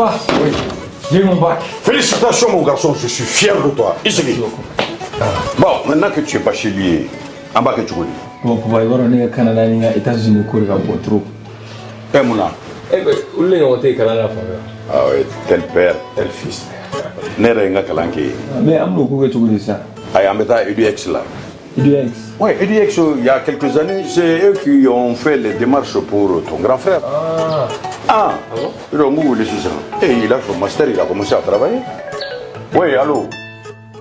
Papa. Oui. J'ai eu mon bac. Félicitations, mon garçon, je suis fier de toi. I sigi. Bon, maintenant que tu es bachelier, an b'a kɛ cogo di? Bon, papa, i b'a dɔn ne ka Canada ni n ka États-Unis ko de ka bon trop. Eh, mun na? Eh ben, olu de ɲɔgɔn tɛ yen kalan na fan fɛ. Ah oui, tel père, tel fils. Ne yɛrɛ ye n ka kalan kɛ yen. Mais an bɛn'o ko kɛ cogo di sisan? Ayi, an bɛ taa EDUX la. EDUX? Oui, EDUX, il y a quelques années, c'est eux qui ont fait les démarches pour ton grand frère. Ah. Ah, Ah bon? Donc, vous voulez ça. Et il a son master, il a commencé à travailler. Oui, allô?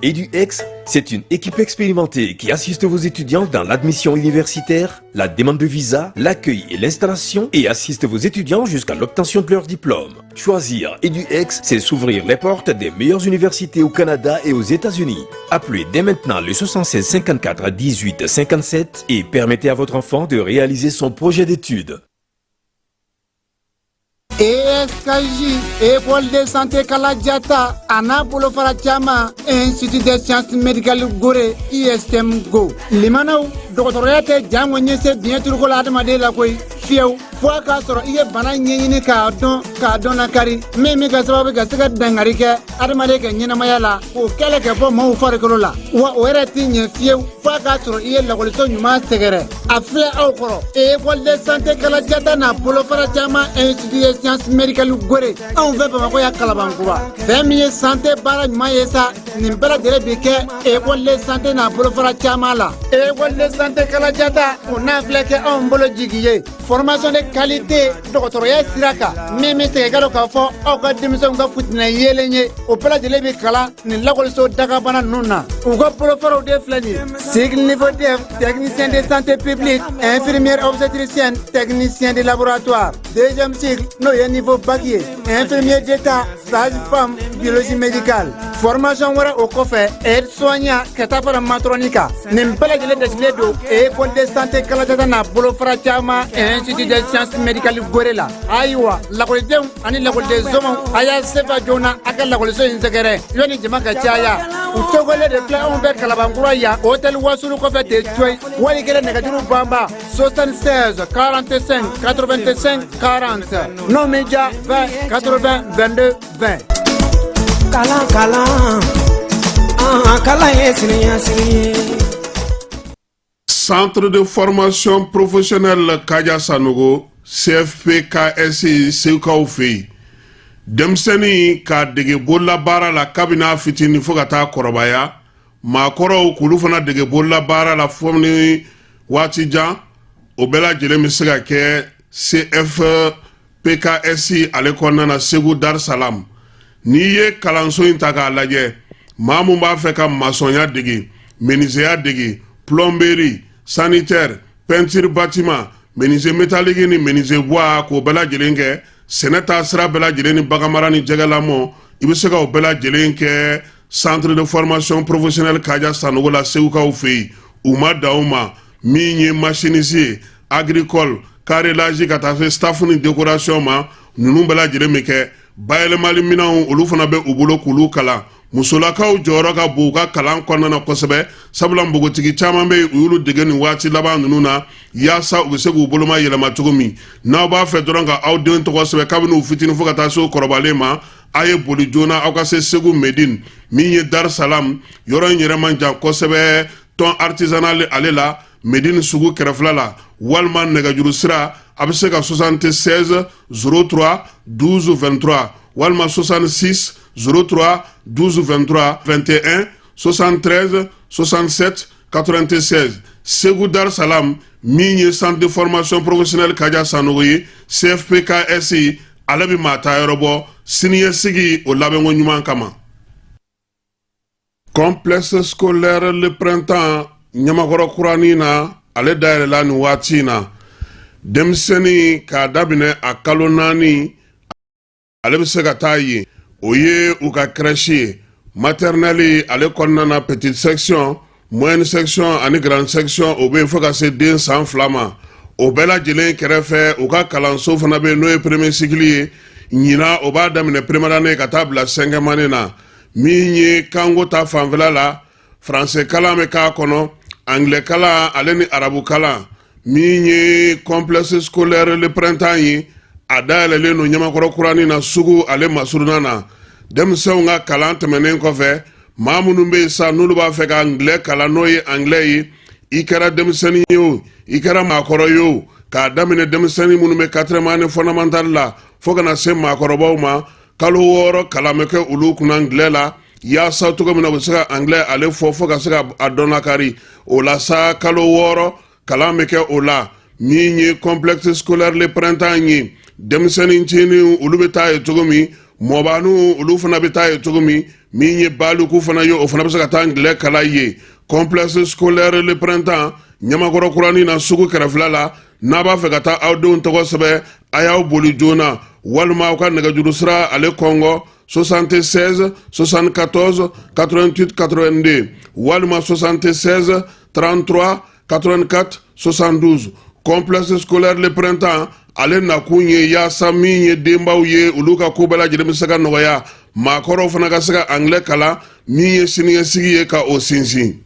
EduX, c'est une équipe expérimentée qui assiste vos étudiants dans l'admission universitaire, la demande de visa, l'accueil et l'installation et assiste vos étudiants jusqu'à l'obtention de leur diplôme. Choisir EduX, c'est s'ouvrir les portes des meilleures universités au Canada et aux États-Unis. Appelez dès maintenant le 76 54 18 57 et permettez à votre enfant de réaliser son projet d'études. ESKJ, École de santé Kaladiata, a n'a bolofara caman, Institut des sciences médicales Gore, ISM Go. Limanaw, dɔgɔtɔrɔya tɛ jango ɲɛse biɲɛ turuko la adamaden la koyi fiyewu, fo a k'a sɔrɔ i ye bana ɲɛɲini k'a dɔn, k'a dɔn lakari min bɛ kɛ sababu ka se ka dangari kɛ adamaden ka ɲɛnamaya la, k'o kɛlɛ kɛ bɔ maaw farikolo la. Wa o yɛrɛ ti ɲɛ fiyewu fo a k'a sɔrɔ i ye lakɔliso ɲuman sɛgɛrɛ. A filɛ aw kɔrɔ, École de santé Kaladiata n'a bolofara caman, Institut des sciences médicales Gore, anw fɛ Bamakɔ ya Kalabankura. Fɛn min ye santé baara ɲuman ye sa, nin bɛɛ lajɛlen bi kɛ École de santé n'a bolofara caman la. École de santé Kaladiata, o n'a filɛ kɛ anw bolo jigi ye formation de qualité dɔgɔtɔrɔya sira kan, min bɛ segin ka dɔn k'a fɔ aw ka denmisɛnw ka futinɛ yeelen ye, o bɛɛ lajɛlen bi kalan nin lakɔliso dagabana ninnu na. U ka bolofaraw de filɛ nin ye: cycle niveau DEF, technicien de santé publique, infirmière obstétricienne, technicien de laboratoire; deuxième cycle, n'o ye niveau bac ye, infirmier d'état, sage femme, biologie médicale. Formation wɛrɛ o kɔfɛ, aide soignant, ka taa fara matron kan. Nin bɛɛ lajɛlen dasigilen don École de santé Kaladiata n'a bolofara caman, Institut des sciences médicales Gore la. Ayiwa, lakɔlidenw ani lakɔliden somɔgɔw, a y'a sefa joona a ka lakɔliso in sɛgɛrɛ yanni jama ka caya. U tɔgɔlen de filɛ anw fɛ Kalabankura yan, hôtel Wasulu kɔfɛ ten coyi. Wali kelen nɛgɛjuru banba 76 45 85 40, n'o min ja 20 80 22 20. Kalan, kalan, an kalan ye siniɲɛsigi ye. Centre de formation professionnelle Kaja Sanogo, CFPKS, Segukaw fɛ yen, denmisɛnnin k'a dege bololabaara la kabini a fitinin fo ka taa kɔrɔbaya, maakɔrɔw k'olu fana dege bololabaara la fo ni waati jan, o bɛɛ lajɛlen bɛ se ka kɛ CFPKS ale kɔnɔna na Segu Dar Salam. N'i ye kalanso in ta k'a lajɛ, maa mun b'a fɛ ka masɔnya dege, menuisier dege, plomberie, sanitaire, peinture bâtiment, menuisier métallique ni menuisier bois, k'o bɛɛ lajɛlen kɛ, sɛnɛ taa sira bɛɛ lajɛlen ni baganmara ni jɛgɛlamɔ, i bɛ se ka o bɛɛ lajɛlen kɛ Centre de formation professionnelle Kaja Sanogo la Segukaw fɛ yen. U ma dan o ma, min ye machiniste ye, agricole, carrelage, ka taa se staff ni décoration ma, ninnu bɛɛ lajɛlen bɛ kɛ. Bayɛlɛmali minɛnw, olu fana bɛ u bolo k'olu kalan. Musolakaw jɔyɔrɔ ka bon u ka kalan kɔnɔna na kosɛbɛ, sabula npogotigi caman bɛ yen, u y'olu dege nin waati laban ninnu na yaasa u bɛ se k'u boloma yɛlɛma cogo min. N'aw b'a fɛ dɔrɔn ka aw den tɔgɔ sɛbɛn kabini u fitinin fo ka taa se u kɔrɔbalen ma, a ye boli joona aw ka se Segu Medine, min ye Dar Salam yɔrɔ in yɛrɛ man jan kosɛbɛ, tɔn artisanal ale la, Medine sugu kɛrɛfɛla la. Walima nɛgɛjuru sira, a bɛ se ka 76 03 12 23 walima 66 03 12 23 21 73 67 96. Segu Dar Salam, min ye Centre de formation professionnelle Kaja Sanogo ye, CFPKS, ale bɛ maa ta yɔrɔ bɔ siniɲɛsigi o labɛnko ɲuman kama. Complexe scolaire Le Printemps Ɲamakɔrɔ kuranin na, ale dayɛlɛla nin waati in na. Denmisɛnnin k'a daminɛ a kalo 4, ale bɛ se ka taa yen. O ye u ka crèche ye. Maternelle ale kɔnɔna na, petite section, moyenne section ani grande section, o bɛ yen fo ka se den san 2 ma. O bɛɛ lajɛlen kɛrɛfɛ, u ka kalanso fana bɛ yen, n'o ye premier cycle ye. Ɲinan, o b'a daminɛ première année ka taa bila cinquième année na. Min ye kanko ta fanfɛla la, français kalan bɛ k'a kɔnɔ, anglais kalan ale ni arabu kalan. Min ye complexe scolaire Le Printemps ye, A dayɛlɛlen don Ɲamakɔrɔ kuranin na, sugu ale masurunna na. Denmisɛnw ka kalan tɛmɛnen kɔfɛ, maa minnu bɛ yen sa, n'olu b'a fɛ ka angilɛ kalan, n'o ye angilɛ ye, i kɛra denmisɛnnin ye o, i kɛra maakɔrɔ ye o, k'a daminɛ denmisɛnnin minnu bɛ quatrième année fondamentale la fo ka na se maakɔrɔbaw ma, kalo 6 kalan bɛ kɛ olu kunna angilɛ la, yaasa cogo min na u bɛ se ka angilɛ ale fɔ fo ka se ka a dɔnnakari o la sa. Kalo 6 kalan bɛ kɛ o la. Min ye complexe scolaire Le Printemps ye, denmisɛnnin ncinin olu bɛ taa yen cogo min, mɔbaniw olu fana bɛ taa yen cogo min, min ye baliku fana ye, o fana bɛ se ka taa angilɛ kalan yen. Complexe scolaire Le Printemps, Ɲamakɔrɔ kuranin na, sugu kɛrɛfɛla la. N'a b'a fɛ ka taa aw denw tɔgɔ sɛbɛn, a y'aw boli joona, walima aw ka nɛgɛjuru sira ale kɔngɔ: 76 74 88 82, walima 76 33 84 72. Complexe scolaire Le Printemps ale nakun ye yaasa min ye denbaw ye, olu ka ko bɛɛ lajɛlen bɛ se ka nɔgɔya, maakɔrɔw fana ka se ka angilɛ kalan, min ye siniɲɛsigi ye ka o sinsin.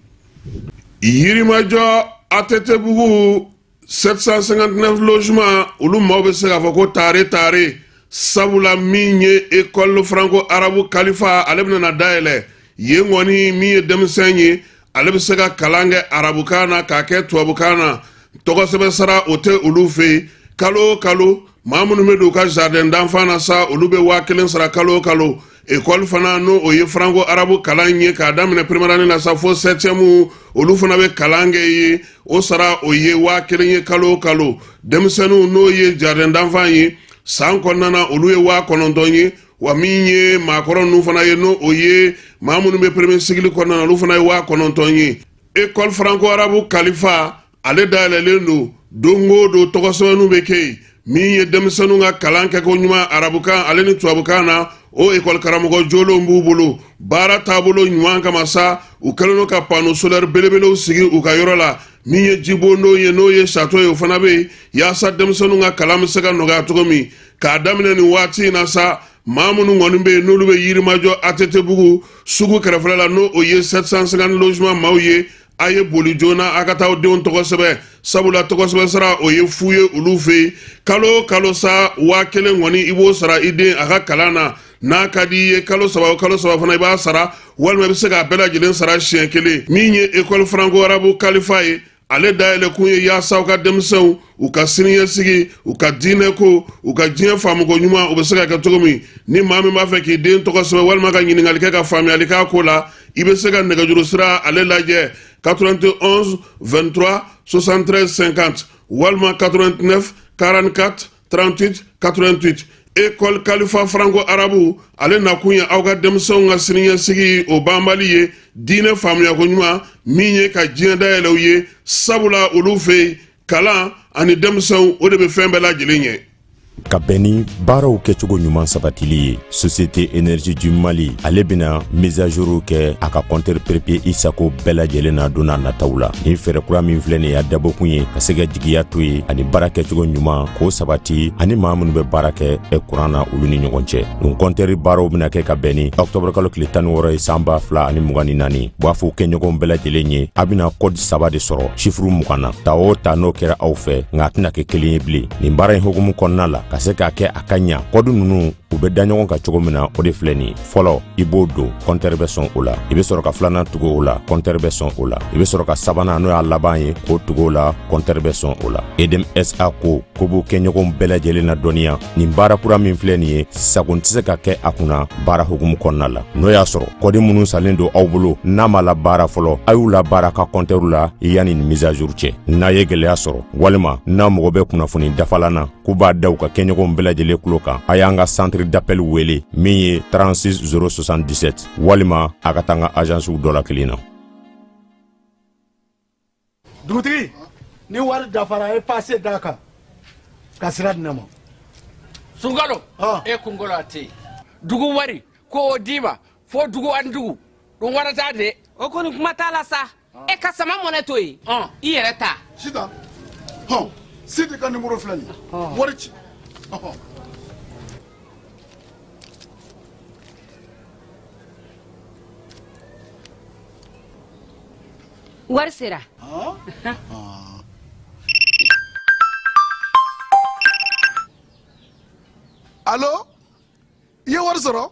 Yirimajɔ ATT-bugu 759 logement, olu maaw bɛ se k'a fɔ ko tare tare, sabula min ye école franco arabe Kalifa, ale bɛna na dayɛlɛ yen kɔni. Min ye denmisɛn ye, ale bɛ se ka kalan kɛ arabukan na k'a kɛ tubabukan na. Tɔgɔsɛbɛn sara o tɛ olu fɛ yen. Kalo o kalo, maa minnu bɛ don u ka jardin d'enfant na sa, olu bɛ 1000 sara kalo o kalo. École fana, n'o o ye franco arabe kalan ye, k'a daminɛ première année na sa fo septième, olu fana bɛ kalan kɛ yen. O sara o ye 1000 ye kalo o kalo. Denmisɛnninw, n'o ye jardin d'enfant ye, san kɔnɔna na, olu ye 9000 ye. Wa min ye maakɔrɔ ninnu fana ye, n'o o ye maa minnu bɛ premier cycle kɔnɔna na, olu fana ye 9000 ye. École franco arabe Kalifa ale dayɛlɛlen don don o don, tɔgɔsɛbɛnninw bɛ kɛ yen. Min ye denmisɛnninw ka kalan kɛko ɲuman arabukan ale ni tubabukan na, o ekɔli karamɔgɔ jolenw b'u bolo. Baara taabolo ɲuman kama sa, u kɛlen don ka panneau solaire belebelew sigi u ka yɔrɔ la. Min ye jibondon ye, n'o ye château ye, o fana bɛ yen, yaasa denmisɛnninw ka kalan bɛ se ka nɔgɔya cogo min. K'a daminɛ nin waati in na sa, maa minnu kɔni bɛ yen, n'olu bɛ Yirimajɔ ATT-bugu sugu kɛrɛfɛla la, n'o o ye 750 logement maaw ye, a ye boli joona a ka taa aw denw tɔgɔ sɛbɛn, sabula tɔgɔ sɛbɛn sara o ye fu ye olu fɛ yen. Kalo o kalo sa, 1000 kɔni i b'o sara i den a ka kalan na. N'a ka di i ye, kalo 3 o kalo 3 fana i b'a sara, walima i bɛ se k'a bɛɛ lajɛlen sara siɲɛ kelen. Min ye école franco arabe Kalifa ye, ale dayɛlɛ kun ye yaasa u ka denmisɛnw u ka siniɲɛsigi, u ka diinɛ ko, u ka diɲɛ faamuko ɲuman, u bɛ se ka kɛ cogo min. Ni maa min b'a fɛ k'i den tɔgɔ sɛbɛn, walima ka ɲininkali kɛ ka faamuyali k'a ko la, i bɛ se ka nɛgɛjuru sira ale lajɛ: 91 23 73 50, walima 89 44 38 88. École Kalifa franco arabe ale nakun ye aw ka denmisɛnw ka siniɲɛsigi o banbali ye, diinɛ faamuyako ɲuman, min ye ka diɲɛ dayɛlɛ u ye, sabula olu fɛ yen, kalan ani denmisɛnw, o de bɛ fɛn bɛɛ lajɛlen ɲɛ. Ka bɛn ni baaraw kɛcogo ɲuman sabatili ye, Société Énergie du Mali ale bɛna mise à jour kɛ a ka compteur prépayé i sago bɛɛ lajɛlen na don n'a nataw la. Nin fɛɛrɛ kura min filɛ nin y'a dabɔkun ye ka se ka jigiya to ye ani baara kɛcogo ɲuman k'o sabati ani maa minnu bɛ baara kɛ kuran na, olu ni ɲɔgɔn cɛ. Nin compteur baaraw bɛna kɛ ka bɛn ni octobre kalo tile 16 ye san 2024. B'a fɔ kɛɲɔgɔnw bɛɛ lajɛlen ye, a bɛna code saba de sɔrɔ chiffre 20 na. Ta o ta, n'o kɛra aw fɛ, nka a tɛna kɛ kelen ye bilen. Nin baara in hukumu kɔnɔna la, ka se k'a kɛ a ka ɲa, code ninnu u bɛ da ɲɔgɔn kan cogo min na, o de filɛ nin ye: fɔlɔ, i b'o don, compteur bɛ sɔn o la. I bɛ sɔrɔ ka filanan tugu o la, compteur bɛ sɔn o la. I bɛ sɔrɔ ka sabanan, n'o y'a laban ye, k'o tugu o la, compteur bɛ sɔn o la. EDM SA ko ko b'u kɛɲɔgɔnw bɛɛ lajɛlen na dɔnniya, nin baara kura min filɛ nin ye, sagon tɛ se ka kɛ a kunna baara hukumu kɔnɔna la. N'o y'a sɔrɔ code minnu salen don aw bolo, n'a ma la baara fɔlɔ, a y'u la baara ka compteur la yanni nin mise à jour cɛ. N'a ye gɛlɛya sɔrɔ, walima n'a mago bɛ kunnafoni dafalan na, k'u b'a da u ka kɛɲɔgɔnw bɛɛ lajɛlen tulo kan, a y'an ka centre d'appel wele min ye 36 077, walima a ka taa an ka agencew dɔ la kelen na. Dugutigi, ni wari dafara, e pase d'a kan ka sira di ne ma. Sunkalo, e kunkolo a tɛ yen. Dugu wari ko o d'i ma fo dugu ani dugu ɗum warata de. O kɔni, kuma t'a la sa. E ka sama mɔnɛ to yen, i yɛrɛ ta. Sitan, hɔn, Sidi ka nimoro filɛ nin ye, wari ci, ɔhɔn. Wari sera. Alo, i ye wari sɔrɔ?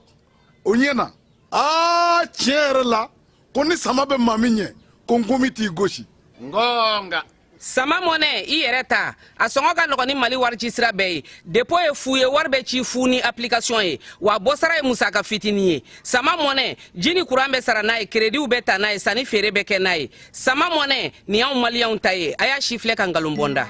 O ɲɛna. Aa, tiɲɛ yɛrɛ la, ko ni sama bɛ maa min ɲɛ, ko nkomi t'i gosi. Ngonga. Sama Money i yɛrɛ ta, a sɔngɔ ka nɔgɔn ni Mali warici sira bɛɛ ye. Dépôt ye fu ye, wari bɛ ci fu ni application ye, wa bɔsara ye musaka fitinin ye. Sama Money, ji ni kuran bɛ sara n'a ye, créditw bɛ ta n'a ye, sanni feere bɛ kɛ n'a ye. Sama Money nin y'anw maliyɛnw ta ye. A y'a si filɛ ka nkalon bɔ n da.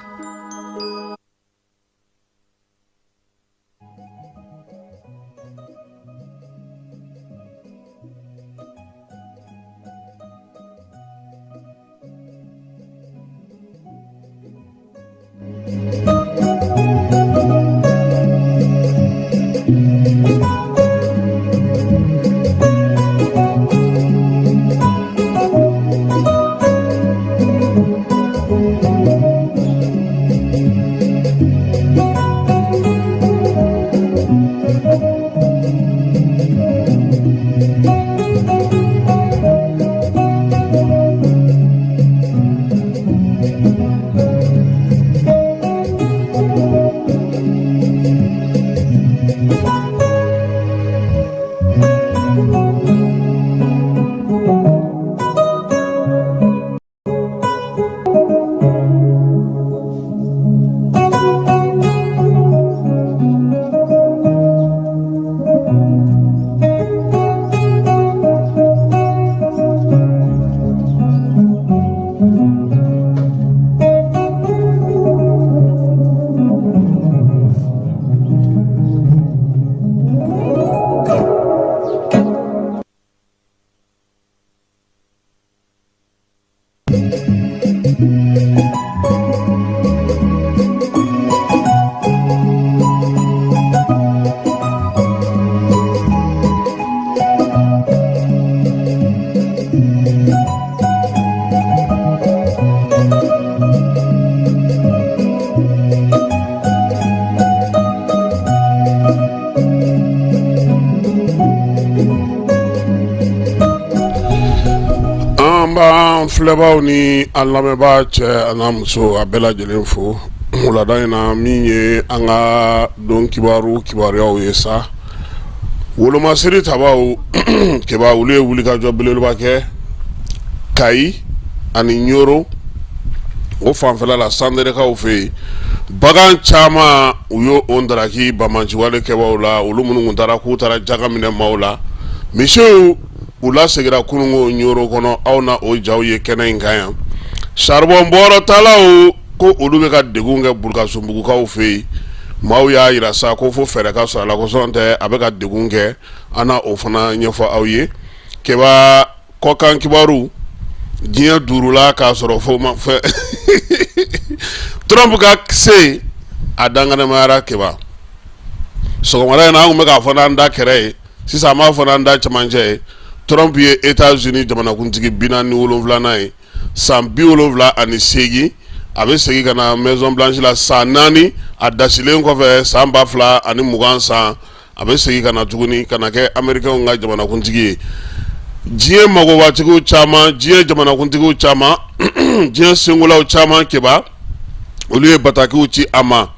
An b'an filɛbaaw ni an lamɛnbaa cɛ an'a muso a bɛɛ lajɛlen fo wulada in na. Min ye an ka don kibaru kibaruyaw ye sa, wolomasiri tabaw keba, olu ye wulikajɔ belebeleba kɛ Kayi ani Ɲoro o fanfɛla la, Sanderekaw fɛ yen. Bagan caman u y'o o ndaraki banbaanciwale kɛbaaw la, olu minnu tun taara k'u taara jaga minɛ maaw la. Misiw u lasegira kununko Ɲoro kɔnɔ, aw na o jaw ye kɛnɛ in kan yan. Saribɔn bɔrɔtalaw ko olu bɛ ka degun kɛ Bulukasunbugukaw fɛ yen. Maaw y'a jira sa ko fo fɛɛrɛ ka sɔrɔ a la, ko sɔn tɛ a bɛ ka degun kɛ. An na o fana ɲɛfɔ aw ye. Keba, kɔkan kibaru, diɲɛ duurula k'a sɔrɔ fo ma fɛ Trump ka se a danganimayara. Keba, sɔgɔmada in na, an tun bɛ k'a fɔ n'an da kɛrɛ ye, sisan an b'a fɔ n'an da cɛmancɛ ye. Trump ye États-Unis jamanakuntigi 47nan ye. San 78, a bɛ segin ka na Maison Blanche la san 4 a dasilen kɔfɛ. San 2020 san, a bɛ segin ka na tuguni ka na kɛ Américains ka jamanakuntigi ye. Diɲɛ magobatigiw caman, diɲɛ jamanakuntigiw caman, diɲɛ senkolaw caman, keba, olu ye batakiw ci a ma.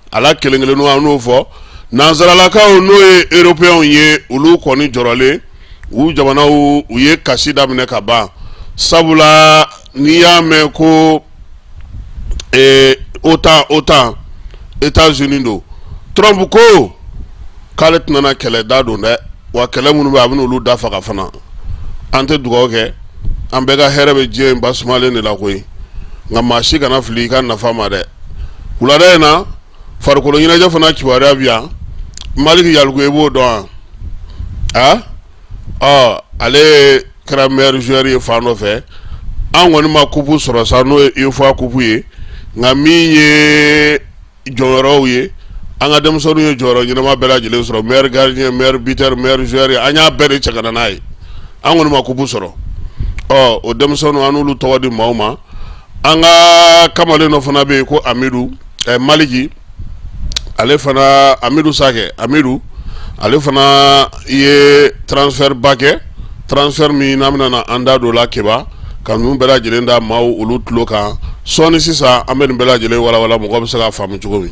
A la kelen kelen an n'o fɔ. Nansaralakaw, n'o ye européens ye, olu kɔni jɔrɔlen u jamanaw, u ye kasi daminɛ ka ban, sabula n'i y'a mɛn ko OTAN, États-Unis don. Trump ko k'ale tɛna na kɛlɛ da don dɛ, wa kɛlɛ minnu bɛ, a bɛna olu da faga fana. An tɛ dugawu kɛ, an bɛɛ ka hɛrɛ bɛ diɲɛ in basumalen de la koyi, nka maa si kana fili i ka nafa ma dɛ. Wulada in na, farikolo ɲɛnajɛ fana kibaruya bɛ yan. Maliki Yaliku, i b'o dɔn wa? A ale kɛra meilleur joueur ye fan dɔ fɛ. An kɔni ma coupe sɔrɔ sa, n'o ye UFOA coupe ye, nka min ye jɔyɔrɔw ye, an ka denmisɛnninw ye jɔyɔrɔ ɲɛnama bɛɛ lajɛlen sɔrɔ: meilleur gardien, meilleur buteur, meilleur joueur ye. An y'a bɛɛ de cɛ ka na n'a ye. An kɔni ma coupe sɔrɔ. Ɔ, o denmisɛnninw, an n'olu tɔgɔ di maaw ma. An ka kamalen dɔ fana bɛ yen ko Amidu Maliki, ale fana, Amidu Sakɛ Amidu, ale fana ye transfert ba kɛ, transfert min n'an bɛna na an da don la. Keba, ka ninnu bɛɛ lajɛlen da maaw olu tulo kan sɔɔni sisan, an bɛ nin bɛɛ lajɛlen walawala mɔgɔ bɛ se k'a faamu cogo min.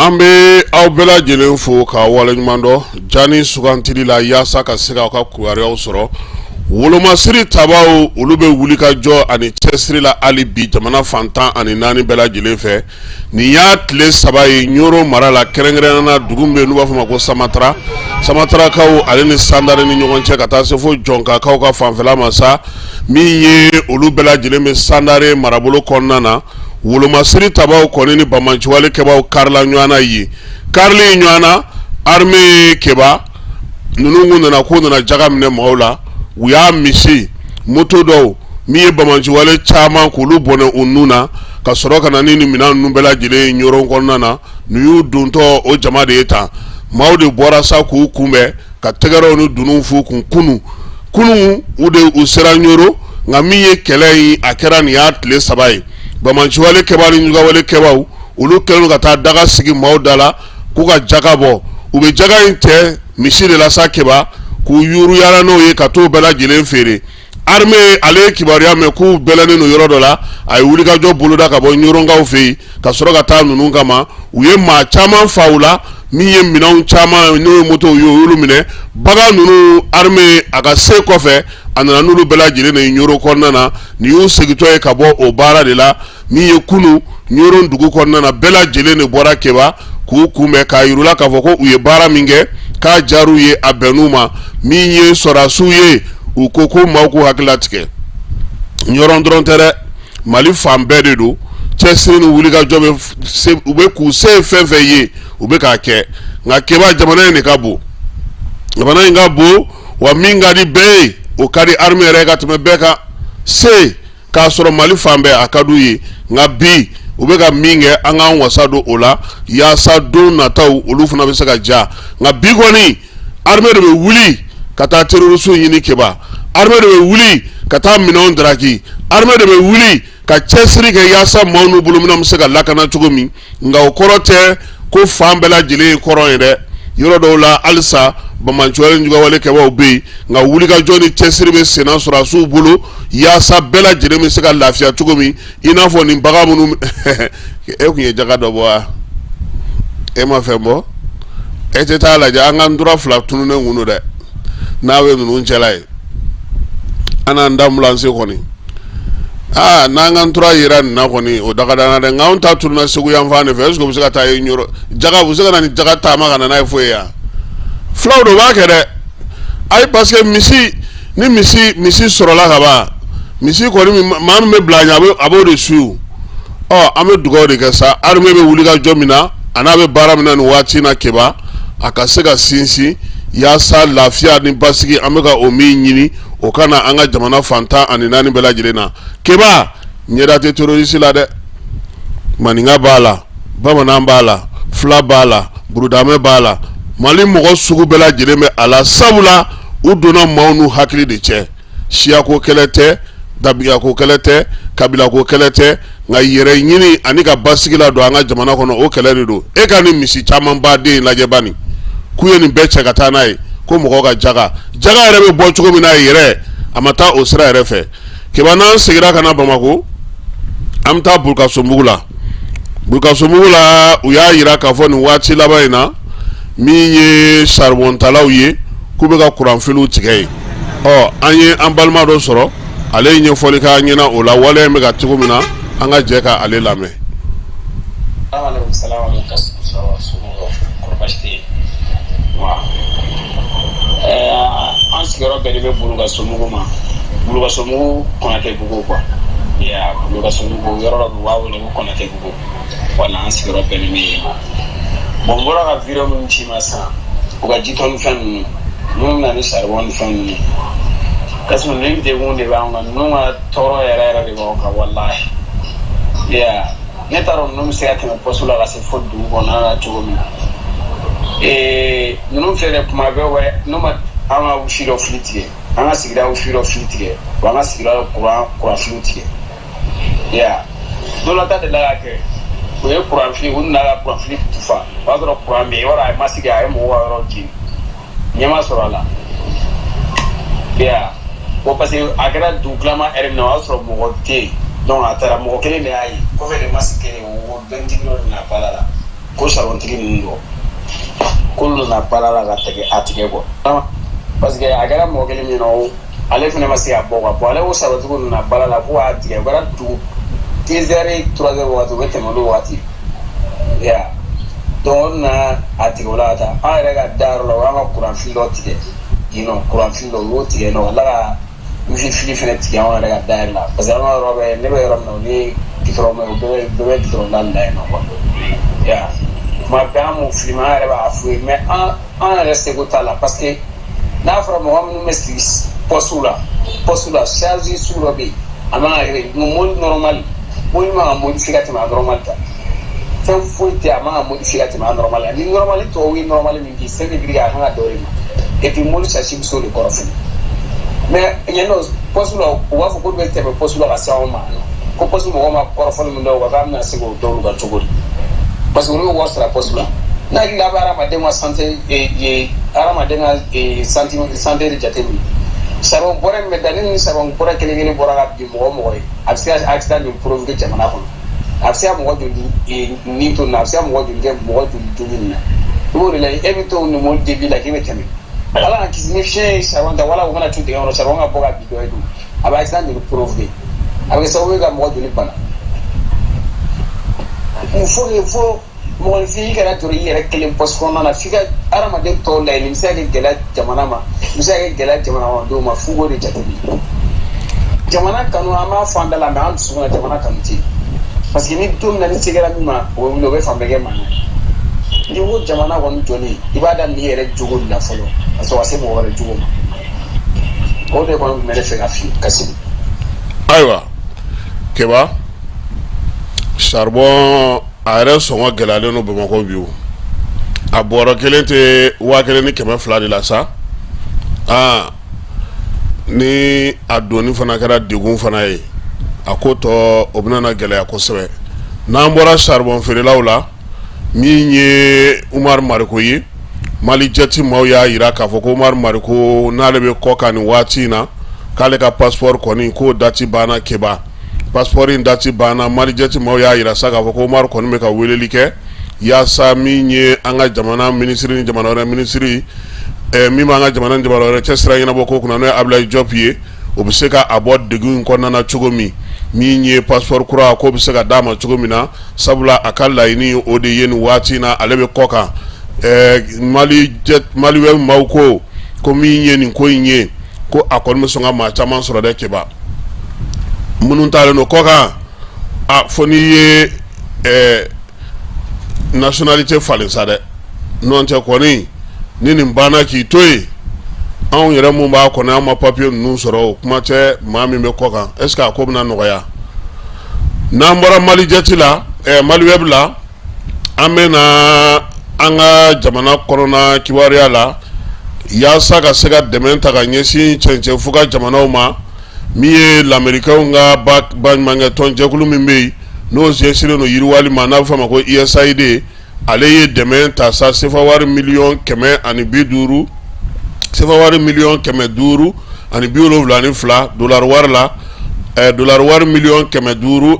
An bɛ aw bɛɛ lajɛlen fo ka waleɲuman dɔn jani sugantili la yaasa ka se k'aw ka kibaruyaw sɔrɔ. Wolomasiri tabaw olu bɛ wuli ka jɔ ani cɛsiri la hali bi jamana fan 14 bɛɛ lajɛlen fɛ. Nin y'a tile 3 ye Ɲɔrɔ mara la, kɛrɛnkɛrɛnnenya na dugu min bɛ yen n'u b'a fɔ a ma ko Samatara, Samatarakaw ale ni Sandare ni ɲɔgɔn cɛ ka taa se fo Jɔnkakaw ka fanfɛla ma sa, min ye olu bɛɛ lajɛlen bɛ Sandare marabolo kɔnɔna na. Wolomasiri tabaw kɔni ni banbaanciwale kɛbaw karila ɲɔgɔn na yen. Karili ɲɔgɔn na, armée Keba ninnu kun nana k'u nana jaga minɛ maaw la. U y'a misi moto dɔw min ye banbaanciwale caman k'olu bɔnɛ u nun na, ka sɔrɔ ka na ni nin minɛn ninnu bɛɛ lajɛlen ye Ɲɔrɔ kɔnɔna na. Nin y'u dontɔ o jama de ye tan. Maaw de bɔra sa k'u kunbɛn ka tɛgɛrɛw ni dununw f'u kun. Kunun kunun u de u sera Ɲɔrɔ, nka min ye kɛlɛ in a kɛra nin y'a tile 3 ye. Banbaanciwale kɛbaw ni ɲugawale kɛbaw olu kɛlen ka taa daga sigi maaw da la k'u ka jaga bɔ. U bɛ jaga in cɛ misi de la sa Keba, k'u yuruyala n'o ye ka t'o bɛɛ lajɛlen feere. Armée ale ye kibaruya mɛn k'u bɛlɛnnen don yɔrɔ dɔ la, a ye wulikajɔ boloda ka bɔ Ɲɔrɔnkaw fɛ yen ka sɔrɔ ka taa ninnu kama. U ye maa caman fa u la, min ye minɛnw caman n'o ye motow ye, u y'olu minɛ. Bagan ninnu armée a ka se kɔfɛ, a nana n'olu bɛɛ lajɛlen de ye Ɲɔrɔ kɔnɔna na. Nin y'u segintɔ ye ka bɔ o baara de la. Min ye kunun Ɲɔrɔ dugu kɔnɔna na, bɛɛ lajɛlen de bɔra Keba k'u kunbɛn k'a yir'u la k'a fɔ ko u ye baara min kɛ k'a diyar'u ye, a bɛnn'u ma. Min ye sɔrɔdasiw ye, u ko ko maaw k'u hakili latigɛ. Ɲɔrɔ dɔrɔn tɛ dɛ, Mali fan bɛɛ de don. Cɛsiri ni wulikajɔ bɛ se, u bɛ k'u se fɛn fɛn ye, u bɛ k'a kɛ. Nka Keba, jamana in de ka bon, jamana in ka bon wa min ka di bɛɛ ye, o ka di armée yɛrɛ ka tɛmɛ bɛɛ kan. Se k'a sɔrɔ Mali fan bɛɛ a ka d'u ye, nka bi u bɛ ka min kɛ, an k'an wasa don o la yaasa don nataw olu fana bɛ se ka diya. Nka bi kɔni armée de bɛ wuli ka taa terroristew ɲini Keba, armée de bɛ wuli ka taa minɛnw daraki, armée de bɛ wuli ka cɛsiri kɛ yaasa maaw n'u bolominɛnw bɛ se ka lakana cogo min. Nka o kɔrɔ tɛ ko fan bɛɛ lajɛlen ye kɔrɔn ye dɛ. Yɔrɔ dɔw la halisa banbaanciwale ni jugawale kɛbaw bɛ yen, nka wulikajɔ ni cɛsiri bɛ senna sɔrɔdasiw bolo yaasa bɛɛ lajɛlen bɛ se ka lafiya cogo min. I n'a fɔ nin bagan minnu, e tun ye jaga dɔ bɔ wa? E ma fɛn bɔ, e tɛ taa lajɛ. An ka ntura 2 tununnen kun don dɛ, n'a bɛ ninnu cɛla ye. An n'an da ambulance kɔni, aa n'an ka ntura yera nin na kɔni, o daga danna dɛ. Nka anw ta tununna Segu yan fan de fɛ. Est-ce que u bɛ se ka taa yen Ɲɔrɔ jaga, u bɛ se ka na ni jaga taama ka na n'a ye foyi yan? Fulaw de b'a kɛ dɛ. Ayi, parce que misi ni misi misi sɔrɔla ka ban, misi kɔni maa min bɛ bila a ɲɛ, a b'o de su. Ɔ an bɛ dugawu de kɛ sa, armée bɛ wuli ka jɔ min na, a n'a bɛ baara min na nin waati in na Keba, a ka se ka sinsin yaasa lafiya ni basigi an bɛ ka o min ɲini, o ka na an ka jamana fan 14 bɛɛ lajɛlen na. Keba, ɲɛda tɛ terroriste la dɛ. Maninka b'a la, bamanan b'a la, fula b'a la, burudamɛ b'a la, Mali mɔgɔ sugu bɛɛ lajɛlen bɛ a la. Sabula u donna maaw n'u hakili de cɛ. Siyako kɛlɛ tɛ, dabiyako kɛlɛ tɛ, kabilako kɛlɛ tɛ, nka yɛrɛ ɲini ani ka basigi ladon an ka jamana kɔnɔ, o kɛlɛ de don. E ka nin misi caman baden lajɛ bani, k'u ye nin bɛɛ cɛ ka taa n'a ye ko mɔgɔw ka jaga. Jaga yɛrɛ bɛ bɔ cogo min na yɛrɛ, a ma taa o sira yɛrɛ fɛ. Keba, n'an seginna ka na Bamakɔ, an bɛ taa Burukasonbugu la. Burukasonbugu la, u y'a jira k'a fɔ nin waati laban in na, min ye saribɔntalaw ye, k'u bɛ ka kuranfiliw tigɛ yen. Ɔ an ye an balima dɔ sɔrɔ, ale ye ɲɛfɔli k'an ɲɛna o la, waleya in bɛ ka cogo min na. An ka jɛ ka ale lamɛn. An sigiyɔrɔ bɛnnen bɛ Bulukasobugu ma, Bulukasobugu Kɔnatɛbugu quoi. Bulukasobugu yɔrɔ dɔ bɛ, u b'a wele ko Kɔnatɛbugu. Wala an sigiyɔrɔ bɛnnen bɛ yen ma. Bon, n bɔra ka video minnu ci ma sisan, u ka jitɔni fɛn ninnu minnu bɛ na ni saribɔn ni fɛn ninnu, Kasimu, nin degun de b'an kan. Ninnu ka tɔɔrɔ yɛrɛ yɛrɛ de b'anw kan walahi. Ne t'a dɔn ninnu bɛ se ka tɛmɛ poste la ka se fo dugu kɔnɔna la cogo min na. Ninnu filɛ dɛ, kuma bɛɛ wɛ, n'u ma an ka wifi dɔ fili tigɛ, an ka sigida wifi dɔ fili tigɛ, wa an ka sigida kuran filiw tigɛ ya. Don dɔ ta delila ka kɛ, u ye kuran fili, u nana ka kuran fili tufa, o y'a sɔrɔ kuran bɛ yen, i b'a dɔn a ye masigi, a ye mɔgɔw ka yɔrɔ jeni, ɲɛ ma sɔrɔ a la ya. Bon, parce que a kɛra dugutilama heure min na, o y'a sɔrɔ mɔgɔ tɛ yen, donc a taara mɔgɔ kelen de y'a ye kɔfɛ de, masigi kelen o bɛntigi dɔ de nana bala la. Ko saribɔntigi ninnu dɔ k'olu nana bala la ka tigɛ a tigɛ quoi, parce que a kɛra mɔgɔ kelen min na, ale fana ma se ka bɔ quoi. Bon, ale ko saribɔntigiw nana bala la ko k'a tigɛ. O kɛra dugu 2 heures 3 heures wagati, o bɛ tɛmɛ olu wagati ya. Donc olu nana a tigɛ o la ka taa an yɛrɛ ka da yɔrɔ la. O y'an ka kuran fil dɔ tigɛ yen nɔ, kuran fil dɔ, u y'o tigɛ yen nɔ, ka tila ka wifi fil fana tigɛ anw yɛrɛ ka da yɛrɛ la, parce que an ka yɔrɔ bɛ, ne bɛ yɔrɔ min na, o ni gitɔrɔn bɛ, o bɛɛ bɛ gitɔrɔn da la yen nɔ quoi. Ya tuma bɛɛ an b'u filmer, an yɛrɛ b'a f'u ye, mais an yɛrɛ seko t'a la, parce que n'a fɔra mɔgɔ minnu bɛ sigi poste la, poste la charge sugu dɔ bɛ yen, a man ka kɛ mobili normal, mobili man ka modifier ka tɛmɛ a normal kan. Fɛn foyi tɛ, a man ka modifier ka tɛmɛ a normal kan. Ni normal tɔw ye normal min di, ce veut dire a kan ka dɔ de ma. Et puis mobili châssis bɛ se o de kɔrɔ fɛnɛ. Mais yen nɔ poste la, u b'a fɔ k'olu bɛ tɛmɛ poste la ka se anw ma, ko poste mɔgɔw ma kɔrɔfɔli min dɔw kan, k'an bɛna se k'o dɔw kan cogo di? Parce que olu bɛ wari sara poste la. N'a hakili a bɛ hadamaden ka santé, hadamaden ka santé de jateminɛ. Charbon bɔrɛ min bɛ da ni charbon bɔrɛ kelen kelen bɔra ka bin mɔgɔ o mɔgɔ ye, a bɛ se ka accident joli provoquer jamana kɔnɔ? A bɛ se ka mɔgɔ joli ni to nin na? A bɛ se ka mɔgɔ joli kɛ mɔgɔ joli joli nin na? I b'o de lajɛ. E bɛ to nin mobili débit la k'i bɛ tɛmɛ, Ala k'an kisi, ni fiɲɛ ye charbon ta wala u mana tu dingɛ kɔnɔ, charbon ka bɔ ka bin dɔ ye dun, a bɛ accident joli provoquer? A bɛ kɛ sababu ye ka mɔgɔ joli bana? Il faut que fo mɔgɔninfin i kana toro i yɛrɛ kelen poste kɔnɔna na, f'i ka hadamaden tɔw lajɛ. Nin bɛ se ka kɛ gɛlɛya jamana ma, nin bɛ se ka kɛ gɛlɛya jamana kɔnɔdenw ma. F'u k'o de jateminɛ. Jamana kanu, an b'a fɔ an da la, mais an dusukun na jamana kanu tɛ yen, parce que ni don min na ni se kɛra min ma, o bɛ wuli, o bɛ fan bɛɛ kɛ mankan ye. N'i ko jamana kɔni jɔlen, i b'a daminɛ i yɛrɛ jogo de la fɔlɔ, ka sɔrɔ ka se mɔgɔ wɛrɛ jogo ma. O de kɔni tun bɛ ne fɛ ka f'i ye, Kasimu. Ayiwa Keba, charbon a yɛrɛ sɔngɔ gɛlɛyalen don Bamakɔ bi. O a bɔrɔ kelen tɛ 1200 de la sa. Aa, ni a donni fana kɛra degun fana ye, a ko tɔ o bɛna na gɛlɛya kosɛbɛ. N'an bɔra charbon feerelaw la, min ye Umaru Mariko ye, Mali Jet maaw y'a jira k'a fɔ ko Umaru Mariko n'ale bɛ kɔ kan nin waati in na, k'ale ka passeport kɔni k'o date banna. Keba, passeport in date banna. Mali Jet maaw y'a jira sa k'a fɔ ko Umaru kɔni bɛ ka weleli kɛ yaasa min ye an ka jamana minisiri ni jamana wɛrɛ minisiri, min b'an ka jamana ni jamana wɛrɛ cɛ sira ɲɛnabɔ ko kunna, n'o ye Abulayi Jɔp ye, o bɛ se ka a bɔ degun in kɔnɔna na cogo min, min ye passeport kura k'o bɛ se ka d'a ma cogo min na, sabula a ka laɲini o de ye nin waati in na, ale bɛ kɔ kan. Mali Maliweb maaw ko min ye nin ko in ye, ko a kɔni bɛ sɔn ka maa caman sɔrɔ dɛ. Keba, minnu taalen don kɔ kan, a fo n'i ye nationalité falen sa dɛ, n'o tɛ kɔni ni nin banna k'i to yen. Anw yɛrɛ mun b'a kɔnɔ, an ma papiye ninnu sɔrɔ, o kuma tɛ maa min bɛ kɔ kan. Est ce que a ko bɛna nɔgɔya? N'an bɔra Mali Jet la, Maliweb la, an bɛ na an ka jamana kɔnɔna kibaruya la. Yaasa ka se ka dɛmɛ ta ka ɲɛsin cɛncɛn fuga jamanaw ma, min ye lamerikɛnw ka baɲumankɛ tɔn jɛkulu min bɛ yen, n'o ɲɛsinnen don yiriwali ma, n'a bɛ fɔ a ma ko USAID, ale ye dɛmɛ ta sa sefa wari miliyɔn 150, sefa wari miliyɔn 572 dolari wari la, dolari wari miliyɔn 572.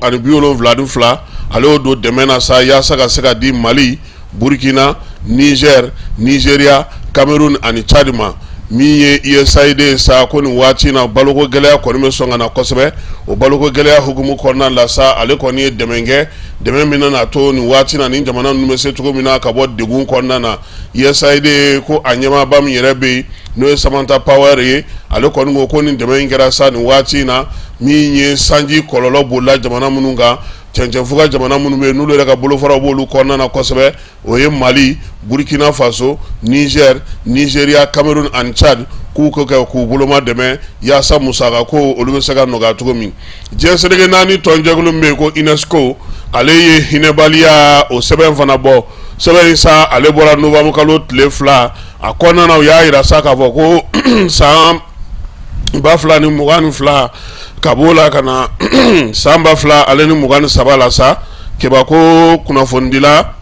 Ale y'o don dɛmɛ na sa yaasa ka se ka di Mali, Burkina, Niger, Nigeria, Cameroun ani Tchad ma. Min ye USAID sa, ko nin waati in na baloko gɛlɛya kɔni bɛ sɔn ka na kosɛbɛ. O baloko gɛlɛya hukumu kɔnɔna la sa, ale kɔni ye dɛmɛ kɛ, dɛmɛ min nana to nin waati na nin jamana ninnu bɛ se cogo min na ka bɔ degun kɔnɔna na. USAID ko a ɲɛmaaba min yɛrɛ bɛ yen, n'o ye Samantha Power ye, ale kɔni ko ko nin dɛmɛ in kɛra sa nin waati in na, min ye sanji kɔlɔlɔ bolila jamana minnu kan, cɛncɛnfuga jamana minnu bɛ yen, n'olu yɛrɛ ka bolofaraw b'olu kɔnɔna na kosɛbɛ, o ye Mali, Burkina Faso, Niger, Nigeria, Cameroun ani Tchad, k'u ko kɛ k'u boloma dɛmɛ yaasa musaka ko olu bɛ se ka nɔgɔya cogo min. Diɲɛ seleke naani tɔnjɛkulu min bɛ yen ko UNESCO, ale ye hinɛbaliya o sɛbɛn fana bɔ. Sɛbɛn in sa, ale bɔra novembre kalo tile 2. A kɔnɔna na, u y'a jira sa k'a fɔ ko san 2022 ka b'o la ka na san 2023 la sa, Keba, ko kunnafonidila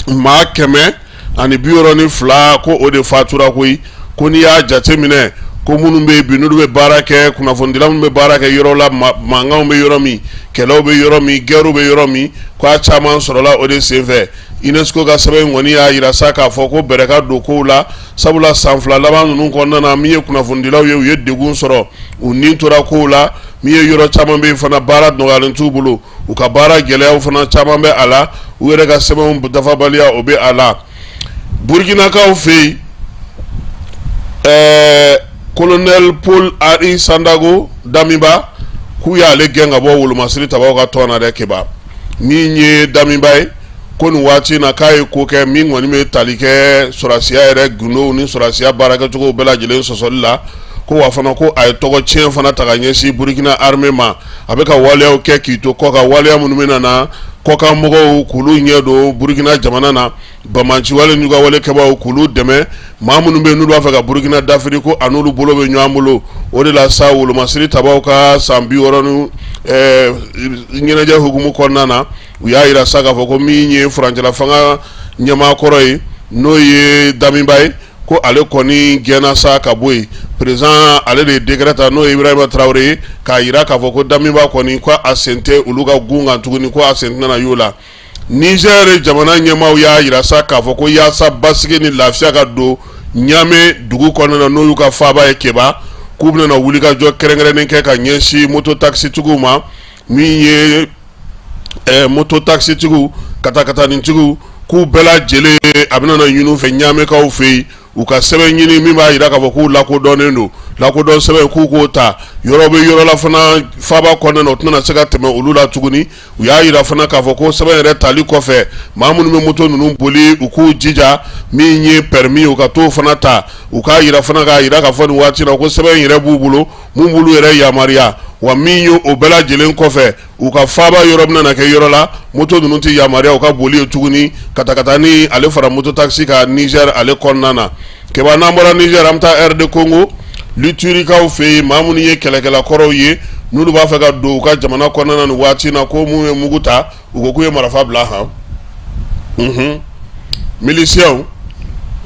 maa 162, ko o de fatura koyi. Ko n'i y'a jateminɛ, Ko minnu bɛ yen bi, n'olu bɛ baara kɛ, kunnafonidila minnu bɛ baara kɛ yɔrɔ la, mankanw bɛ yɔrɔ min, kɛlɛw bɛ yɔrɔ min, guerrew bɛ yɔrɔ min, k'a caman sɔrɔla o de senfɛ. UNESCO ka sɛbɛn in kɔni y'a jira sa k'a fɔ ko bɛrɛ ka don kow la, sabula san 2 laban ninnu kɔnɔna na, min ye kunnafonidilaw ye, u ye degun sɔrɔ, u ni tora kow la. Min ye yɔrɔ caman bɛ yen fana, baara nɔgɔyalen t'u bolo, u ka baara gɛlɛyaw fana caman bɛ a la, u yɛrɛ ka sɛbɛnw dafabaliya, o bɛ a la. Burukinakaw fɛ yen, colonel Paul Henri Sandaogo Damiba, k'u y'ale gɛn ka bɔ wolomasiri tabaw ka tɔn na dɛ. Keba, min ye Damiba ye, ko nin waati in na k'a ye ko kɛ min kɔni bɛ tali kɛ sɔrɔdasiya yɛrɛ gundow ni sɔrɔdasiya baarakɛcogo bɛɛ lajɛlen sɔsɔli la, ko wa fana ko a ye tɔgɔ tiɲɛ fana ta ka ɲɛsin Burukina armée ma. A bɛ ka waleyaw kɛ k'i to kɔkan, waleya minnu bɛ na kɔkan mɔgɔw k'olu ɲɛ don Burukina jamana na, banbaanciwale n'u ka wale kɛbaaw k'olu dɛmɛ, maa minnu bɛ yen n'u b'a fɛ ka Burukina dafiri, ko a n'olu bolo bɛ ɲɔgɔn bolo. O de la sa, wolomasiri tabaw ka san 60 ni ɲɛnajɛ hukumu kɔnɔna na, u y'a jira sa k'a fɔ ko min ye furancɛla fanga ɲɛmaa kɔrɔ ye, n'o ye Damiba ye, ko ale kɔni gɛnna sa ka bɔ yen. Président ale de ye décret ta, n'o ye Ibrahima Traoré ye, k'a jira k'a fɔ ko Damiba kɔni, ko a sen tɛ olu ka gun kan tuguni, ko a sen tɛna y'o la. Niger jamana ɲɛmaaw y'a jira sa k'a fɔ ko yaasa basigi ni lafiya ka don Ɲame dugu kɔnɔna na, n'o y'u ka faaba ye Keba, k'u bɛna wulikajɔ kɛrɛnkɛrɛnnen kɛ ka ɲɛsin moto takisitigiw ma. Min ye moto takisitigiw, katakatanitigiw, k'u bɛɛ lajɛlen, a bɛna ɲini u fɛ Ɲamekaw fɛ yen, u ka sɛbɛn ɲini min b'a jira k'a fɔ k'u lakodɔnnen don, lakodɔn sɛbɛn, k'u k'o ta. Yɔrɔ bɛ yɔrɔ la fana faaba kɔnɔna na, o tɛna se ka tɛmɛ olu la tuguni. U y'a jira fana k'a fɔ ko sɛbɛn yɛrɛ tali kɔfɛ, maa minnu bɛ moto ninnu boli, u k'u jija, min ye permis, u ka t'o fana ta. U k'a jira fana k'a jira k'a fɔ nin waati la ko sɛbɛn yɛrɛ b'u bolo mun b'olu yɛrɛ yamaruya. Wa min ye o bɛɛ lajɛlen kɔfɛ, u ka faaba yɔrɔ bɛna na kɛ yɔrɔ la, moto ninnu tɛ yamaruya u ka boli ye tuguni, katakatani ale fara moto takisi kan Niger ale kɔnɔna na. Keba, n'an bɔra Niger, an bɛ taa RD Congo, l'Iturikaw fɛ yen, maa minnu ye kɛlɛkɛla kɔrɔw ye, n'olu b'a fɛ ka don u ka jamana kɔnɔna na nin waati in na, ko minnu ye mugu ta, u ko k'u ye marifa bila han. Milisiyɛnw,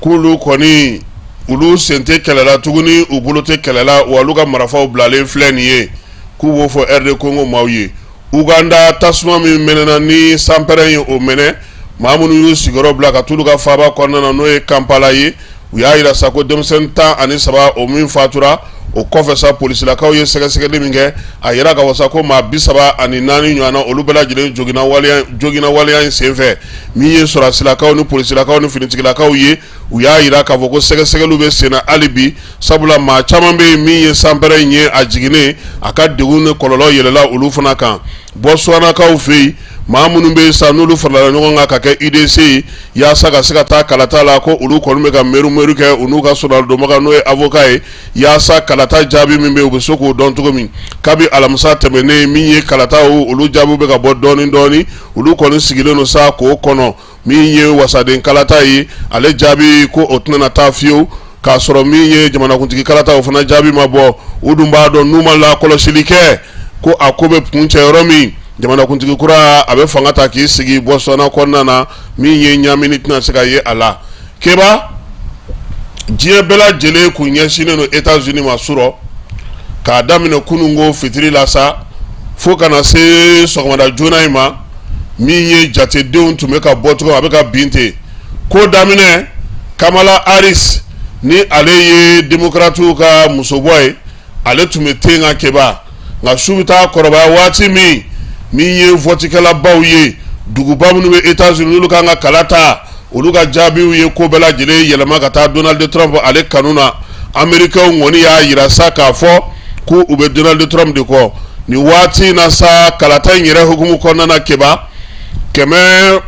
k'olu kɔni, olu sen tɛ kɛlɛ la tuguni, u bolo tɛ kɛlɛ la, wa olu ka marifaw bilalen filɛ nin ye, k'u b'o fɔ RD Congo maaw ye. Uganda, tasuma min mɛnɛna ni sanpɛrɛn ye, o mɛnɛ, maa minnu y'u sigiyɔrɔ bila ka t'olu ka faaba kɔnɔna na, n'o ye Kampala ye, u y'a jira sa ko denmisɛnnin 13, o min fatura. O kɔfɛ sa, polisilakaw ye sɛgɛsɛgɛli min kɛ, a yira k'a fɔ sa ko maa 34 ɲɔgɔnna, olu bɛɛ lajɛlen joginna waleya in senfɛ. Min ye sɔrɔdasilakaw ni polisilakaw ni finitigilakaw ye, u y'a jira k'a fɔ ko sɛgɛsɛgɛliw bɛ senna hali bi, sabula maa caman bɛ yen min ye sanpɛrɛn in ye, a jiginnen, a ka degun ni kɔlɔlɔ yɛlɛla olu fana kan. Botswanakaw fɛ yen, maa minnu bɛ yen sa, n'olu farala ɲɔgɔn kan ka kɛ UDC ye yaasa ka se ka taa kalata la, ko olu kɔni bɛ ka meru kɛ, u n'u ka sɔrɔdonbaga, n'o ye avocat ye, yaasa kalata jaabi min bɛ yen, u bɛ se k'o dɔn cogo min. Kabi alamisa tɛmɛnen, min ye kalata, olu jaabiw bɛ ka bɔ dɔɔnin dɔɔnin, olu kɔni sigilen don sa k'o kɔnɔ. Min ye wasaden kalata ye, ale jaabi ko o tɛna taa fiyewu k'a sɔrɔ min ye jamanakuntigi kalata, o fana jaabi ma bɔ. U dun b'a dɔn, n'u ma lakɔlɔsili kɛ, ko a ko bɛ kuncɛ yɔrɔ min, jamanakuntigi kura a bɛ fanga ta k'i sigi Botswana kɔnɔna na, min ye ɲamini tɛna se ka ye a la. Keba, diɲɛ bɛɛ lajɛlen kun ɲɛsinnen don États-Unis ma surɔ, k'a daminɛ kununko fitiri la sa fo ka na se sɔgɔmada joona in ma. Min ye jatedenw tun bɛ ka bɔ cogo, a bɛ ka bin ten. Ko daminɛ, Kamala Harris, ni ale ye démocratew ka musobɔ ye, ale tun bɛ ten kan Keba. Nka su bɛ taa kɔrɔbaya waati min, min ye vɔtikɛlabaw ye, duguba minnu bɛ États-Unis, n'olu kan ka kala ta, olu ka jaabiw ye ko bɛɛ lajɛlen yɛlɛma ka taa Donald Trump ale kanu na. Américains kɔni y'a jira sa k'a fɔ ko u bɛ Donald Trump de kɔ nin waati in na sa. Kalata in yɛrɛ hukumu kɔnɔna na, Keba, kɛmɛ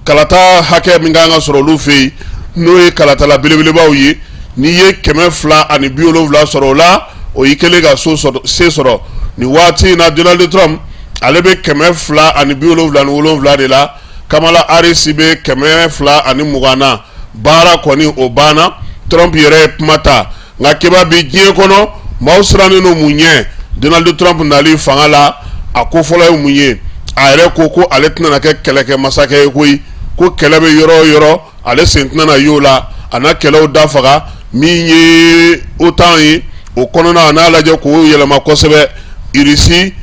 kalata hakɛ min kan ka sɔrɔ olu fɛ yen, n'o ye kalatala belebelebaw ye, n'i ye 270 sɔrɔ o la, o y'i kɛlen ka se sɔrɔ. Nin waati in na, Donald Trump ale bɛ 277 de la, Kamala Harris bɛ 220 na. Baara kɔni o banna, Trump yɛrɛ ye kuma ta. Nka Keba, bi diɲɛ kɔnɔ, maaw sirannen don mun ɲɛ? Donald Trump nali fanga la, a ko fɔlɔ ye mun ye? A yɛrɛ ko ko ale tɛna kɛ kɛlɛkɛ masakɛ ye koyi, ko kɛlɛ bɛ yɔrɔ o yɔrɔ, ale sen tɛna y'o la, a na kɛlɛw da faga. Min ye OTAN ye, o kɔnɔna a n'a lajɛ k'o yɛlɛma kosɛbɛ. Irisi,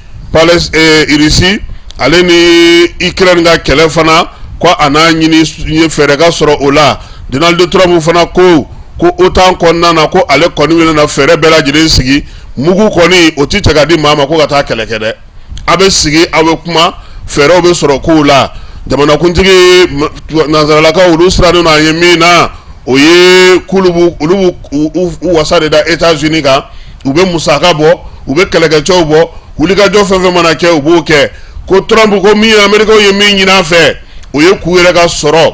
Irisi ale ni Ukraine ka kɛlɛ fana, ko a n'a ɲini ye fɛɛrɛ ka sɔrɔ o la. Donald Trump fana ko ko OTAN kɔnɔna na, ko ale kɔni bɛna fɛɛrɛ bɛɛ lajɛlen sigi. Mugu kɔni, o tɛ cɛ ka di maa ma ko ka taa kɛlɛ kɛ dɛ. A bɛ sigi, aw bɛ kuma, fɛɛrɛw bɛ sɔrɔ kow la. Jamanakuntigi nansaralakaw, olu sirannen don a ye min na, o ye k'olu olu b'u wasa de da États-Unis kan. U bɛ musaka bɔ, u bɛ kɛlɛkɛcɛw bɔ, wulikajɔ fɛn fɛn mana kɛ, u b'o kɛ. Ko Trump ko min ye, Américains ye min ɲini a fɛ, o ye k'u yɛrɛ ka sɔrɔ,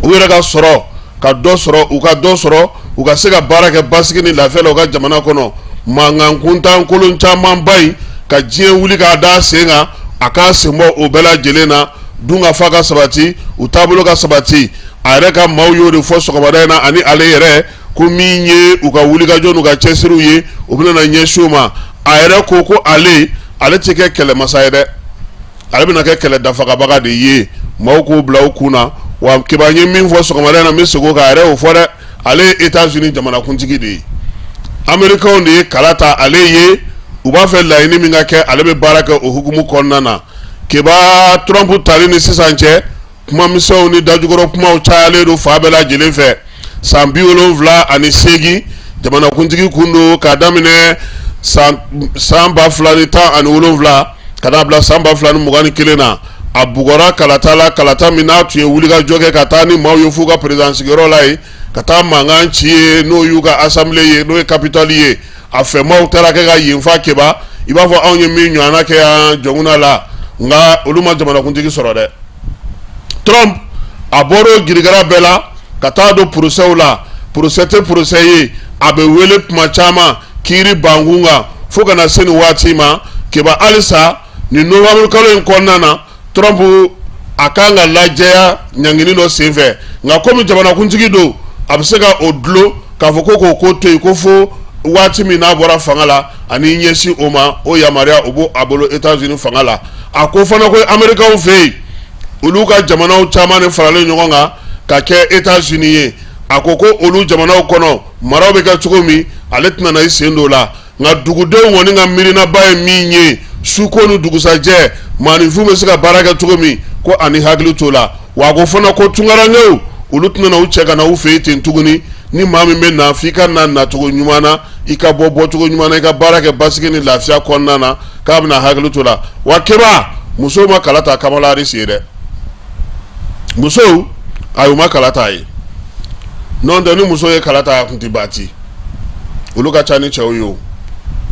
u yɛrɛ ka sɔrɔ ka dɔ sɔrɔ, u ka dɔ sɔrɔ, u ka se ka baara kɛ basigi ni lafiya la u ka jamana kɔnɔ. Mankan kuntan kolon camanba in ka diɲɛ wuli k'a da sen kan, a k'a sen bɔ o bɛɛ lajɛlen na. Dun ka fa ka sabati, u taabolo ka sabati. A yɛrɛ ka maaw y'o de fɔ sɔgɔmada in na, ani ale yɛrɛ ko min ye u ka wulikajɔ n'u ka cɛsiriw ye, u bɛna na ɲɛsin o ma. A yɛrɛ ko ko ale tɛ kɛ kɛlɛmasa ye dɛ, ale bɛna kɛ kɛlɛ dafagabaga de ye. Maaw k'o bila u kun na. Wa Keba, ye min fɔ sɔgɔmada in na, n bɛ segin o kan, a yɛrɛ y'o fɔ dɛ. Ale ye États-Unis jamanakuntigi de ye, Américains de ye kala ta ale ye. U b'a fɛ laɲini min ka kɛ, ale bɛ baara kɛ o hukumu kɔnɔna na. Keba, Trump tali ni sisan cɛ, kumamisɛnw ni dajukɔrɔ kumaw cayalen don fan bɛɛ lajɛlen fɛ. San 78 jamanakuntigi kun don, k'a daminɛ san 2017 ka n'a bila san 2021 na. A bugɔra kalata la, kalata min n'a tun ye wulikajɔ kɛ ka taa ni maaw ye f'u ka président sigiyɔrɔ la yen, ka taa mankan ci ye, n'o y'u ka assemblée ye, n'o ye Capitole ye. A fɛmaaw taara kɛ ka yen fa. Keba, i b'a fɔ anw ye min ɲɔgɔnna kɛ yan Jɔnkunda la, nka olu ma jamanakuntigi sɔrɔ dɛ. Trump a bɔra o girigara bɛɛ la ka taa don procès la. Procès tɛ procès ye, a bɛ wele tuma caman kiiri bankun kan fo ka na se nin waati ma. Keba, halisa nin novembre kalo in kɔnɔna na, Trump a kan ka lajɛya ɲangini dɔ senfɛ, nka komi jamanakuntigi don, a bɛ se ka o dulon k'a fɔ ko k'o ko to yen, ko fo waati min n'a bɔra fanga la ani ɲɛsin o ma. O yamaruya, o b'o a bolo États-Unis fanga la. A ko fana ko Américains fɛ yen, olu ka jamanaw caman de faralen ɲɔgɔn kan ka kɛ États-Unis ye. A ko ko olu jamanaw kɔnɔ, maraw bɛ kɛ cogo min, ale tɛna na i sen don o la. Nka dugudenw kɔni ka miirinaba ye min ye, suko ni dugusajɛ maaninfin bɛ se ka baara kɛ cogo min, ko ani hakili t'o la. Wa a ko fana ko tunkarankew, olu tɛna na u cɛ ka na u fɛ yen ten tuguni. Ni maa min bɛ na, f'i ka na nacogo ɲuman na, i ka bɔ bɔcogo ɲuman na, i ka baara kɛ basigi ni lafiya kɔnɔna na, k'a bɛna hakili t'o la. Wa Keba, musow ma kala ta Kamala Harris ye dɛ. Musow, ayi, u ma kala ta ye. N'o tɛ, ni muso ye kala ta, a tun tɛ baati, olu ka ca ni cɛw ye o.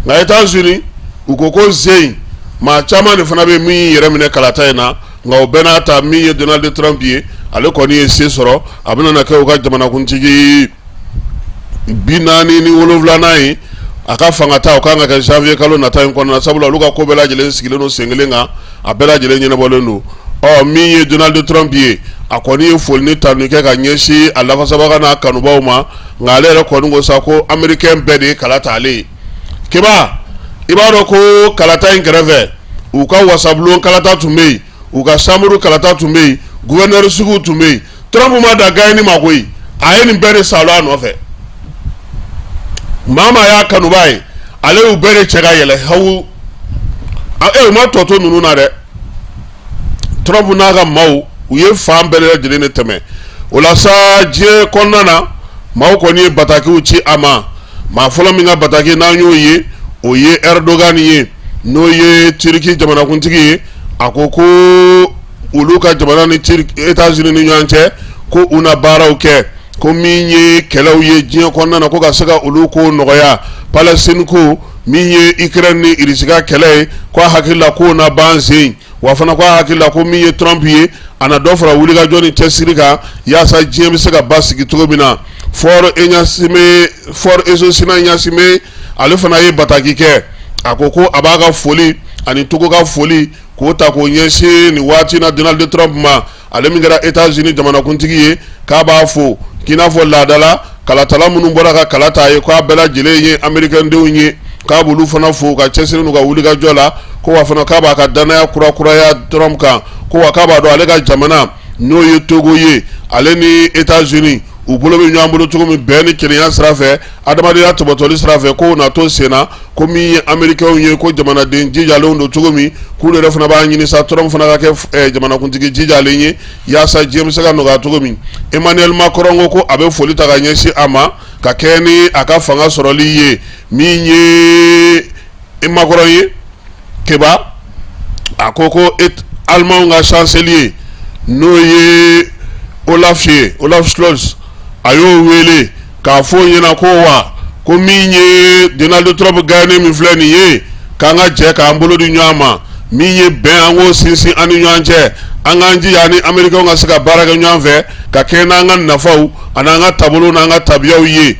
Nka États-Unis, u ko ko zen maa caman de fana bɛ min y'i yɛrɛ minɛ kalata in na. Nka o bɛɛ n'a ta, min ye Donald Trump ye, ale kɔni ye se sɔrɔ. A bɛna na kɛ u ka jamanakuntigi 47nan ye. A ka fanga ta, o kan ka kɛ janvier kalo nata in kɔnɔna, sabula olu ka ko bɛɛ lajɛlen sigilen don sen kelen kan, a bɛɛ lajɛlen ɲɛnabɔlen don. Ɔ, min ye Donald Trump ye, a kɔni ye foli ni tanu kɛ ka ɲɛsin a lafasabaga n'a kanubaw ma. Nka ale yɛrɛ kɔni ko sa ko américain bɛɛ de ye kala ta ale ye. Keba, i b'a dɔn ko kalata in kɛrɛfɛ, u ka wasabulon kalata tun bɛ yen, u ka chambre kalata tun bɛ yen, gouverneur sigiw tun bɛ yen. Trump ma dan gagner ma koyi, a ye nin bɛɛ de salo a nɔfɛ. Maa maa y'a kanuba ye, ale y'u bɛɛ de cɛ ka yɛlɛ hawu. E, u ma tɔ to ninnu na dɛ. Trump n'a ka maaw, u ye fan bɛɛ lajɛlen de tɛmɛ. O la sa, diɲɛ kɔnɔna na, maaw kɔni ye batakiw ci a ma. Maa fɔlɔ min ka bataki n'an y'o ye, o ye Erdogan ye, n'o ye Turiki jamanakuntigi ye. A ko ko olu ka jamana ni États-Unis ni ɲɔgɔn cɛ, ko u na baaraw kɛ, ko min ye kɛlɛw ye diɲɛ kɔnɔna na, ko ka se ka olu ko nɔgɔya, Palestine ko, min ye Ukraine ni Irisi ka kɛlɛ ye, ko a hakili la k'o na ban sen. Wa fana ko a hakili la ko min ye Trump ye, a na dɔ fara wulikajɔ ni cɛsiri kan yaasa diɲɛ bɛ se ka basigi cogo min na. Faure Essozimna Gnassingbé, ale fana ye bataki kɛ. A ko ko a b'a ka foli ani Togo ka foli k'o ta k'o ɲɛsin nin waati na Donald Trump ma, ale min kɛra États-Unis jamanakuntigi ye, k'a b'a fo k'i n'a fɔ laadala kalatala minnu bɔra ka kala ta ye, k'a bɛɛ lajɛlen ye américain denw ye, k'a b'olu fana fo ka cɛsiri n'u ka wulikajɔ la. Ko wa fana k'a b'a ka danaya kurakuraya Trump kan. Ko wa k'a b'a dɔn ale ka jamana, n'o ye Togo ye, ale ni États-Unis, u bolo bɛ ɲɔgɔn bolo cogo min bɛn ni kelenya sira fɛ, adamadenya tɔbɔtɔli sira fɛ, k'o na to sen na, ko min ye Américains ye, ko jamanaden jijalenw don cogo min, k'olu yɛrɛ fana b'a ɲini sa Trump fana ka kɛ jamanakuntigi jijalen ye yaasa diɲɛ bɛ se ka nɔgɔya cogo min. Emmanuel Macron ko a bɛ foli ta ka ɲɛsin a ma ka kɛ ni a ka fanga sɔrɔli ye. Min ye Macron ye, Keba, a ko ko Allemagne ka chancelier, n'o ye Olaf ye, Olaf Scholz, a y'o wele k'a fɔ o ɲɛna ko wa ko min ye Donald Trump gagné min filɛ nin ye, k'an ka jɛ k'an bolo di ɲɔgɔn ma, min ye bɛn, an k'o sinsin an ni ɲɔgɔn cɛ, an k'an jija ni Américains ka se ka baara kɛ ɲɔgɔn fɛ ka kɛɲɛ n'an ka nafaw an'an ka taabolow n'an ka tabiyaw ye.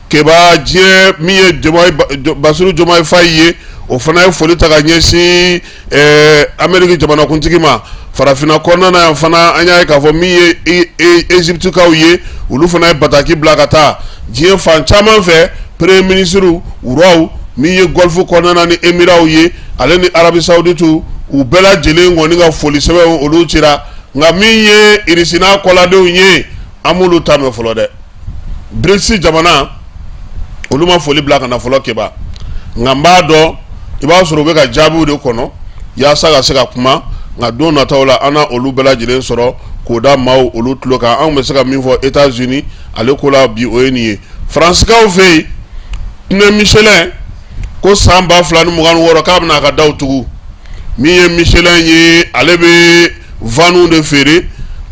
Keba, diɲɛ min ye Bassirou Diomaye Faye ye, o fana ye foli ta ka ɲɛsin Amérique jamanakuntigi ma. Farafinna kɔnɔna na yan fana, an y'a ye k'a fɔ min ye Égyptekaw ye, olu fana ye bataki bila ka taa diɲɛ fan caman fɛ, premier ministre, roi, min ye Golfe kɔnɔna ni Émirats ye, ale ni Arabie Saoudite, u bɛɛ lajɛlen kɔni ka foli sɛbɛnw olu cira. Nka min ye Irisi n'a kɔladenw ye, an m'olu ta mɛn fɔlɔ dɛ. BRICS jamana, olu ma foli bila ka na fɔlɔ, Keba. Nka n b'a dɔn i b'a sɔrɔ u bɛ ka jaabiw de kɔnɔ yaasa ka se ka kuma, nka don nataw la an na olu bɛɛ lajɛlen sɔrɔ k'o da maaw olu tulo kan. Anw bɛ se ka min fɔ États-Unis ale ko la bi, o ye nin ye. Faransikaw fɛ yen, pneu Michelin ko san 2026 k'a bɛna a ka daw tugu. Min ye Michelin ye, ale bɛ vanw de feere,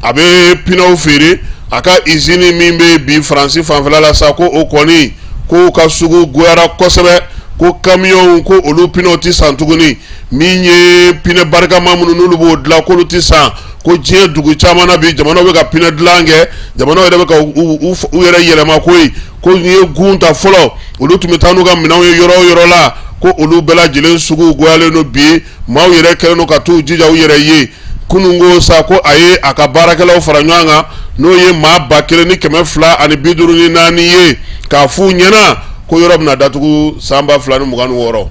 a bɛ pneuw feere. A ka usine min bɛ bi Faransi fanfɛla la sa, ko o kɔni k'o ka sugu goyara kosɛbɛ, ko kamiyɔnw ko olu pneuw tɛ san tuguni. Min ye pneu barikama minnu n'olu b'o dilan, k'olu tɛ san, ko diɲɛ dugu caman na bi, jamanaw bɛ ka pneu dilan kɛ, jamanaw yɛrɛ bɛ ka u yɛrɛ yɛlɛma koyi. Ko n'i ye gun ta fɔlɔ, olu tun bɛ taa n'u ka minɛnw ye yɔrɔ o yɔrɔ la, ko olu bɛɛ lajɛlen sugu goyalen don bi, maaw yɛrɛ kɛlen don ka t'u jija u yɛrɛ ye. Kunun ko sa ko a ye a ka baarakɛlaw fara ɲɔgɔn kan, n'o ye maa 1254 ye, k'a f'u ɲɛna ko yɔrɔ bɛna datugu san 2026.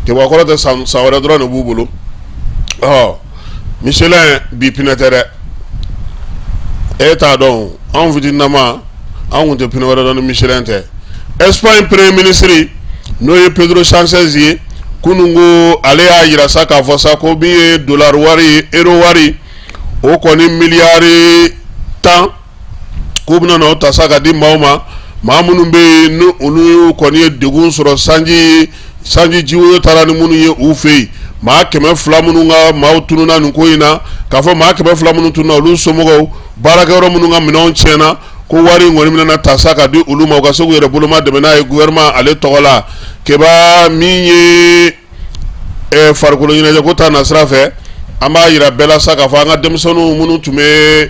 Keba, kɔrɔ tɛ san wɛrɛ dɔrɔn de b'u bolo. Ɔ Michelin bi pneu tɛ dɛ, e t'a dɔn, anw fitininama anw tun tɛ pneu wɛrɛ dɔn ni Michelin tɛ. Espagne premier ministre, n'o ye Pedro Sanchez ye, kunun ko ale y'a jira sa k'a fɔ sa ko min ye dollar wari ye, euro wari, o kɔni miliyari 10, k'u bɛna n'o ta sa ka di maaw ma, maa minnu bɛ yen ni olu kɔni ye degun sɔrɔ sanji jiwoyo taara ni minnu ye u fɛ yen, maa 200 minnu ka maaw tununna nin ko in na, k'a fɔ maa 200 minnu tununna, olu somɔgɔw, baarakɛyɔrɔ minnu ka minɛnw tiɲɛna, ko wari in kɔni bɛna ta sa ka di olu ma, u ka se k'u yɛrɛ boloma dɛmɛ n'a ye gouvernement ale tɔgɔ la. Keba, min ye farikolo ɲɛnajɛ ko ta nasira fɛ, an b'a jira bɛɛ la sa k'a fɔ an ka denmisɛnninw minnu tun bɛ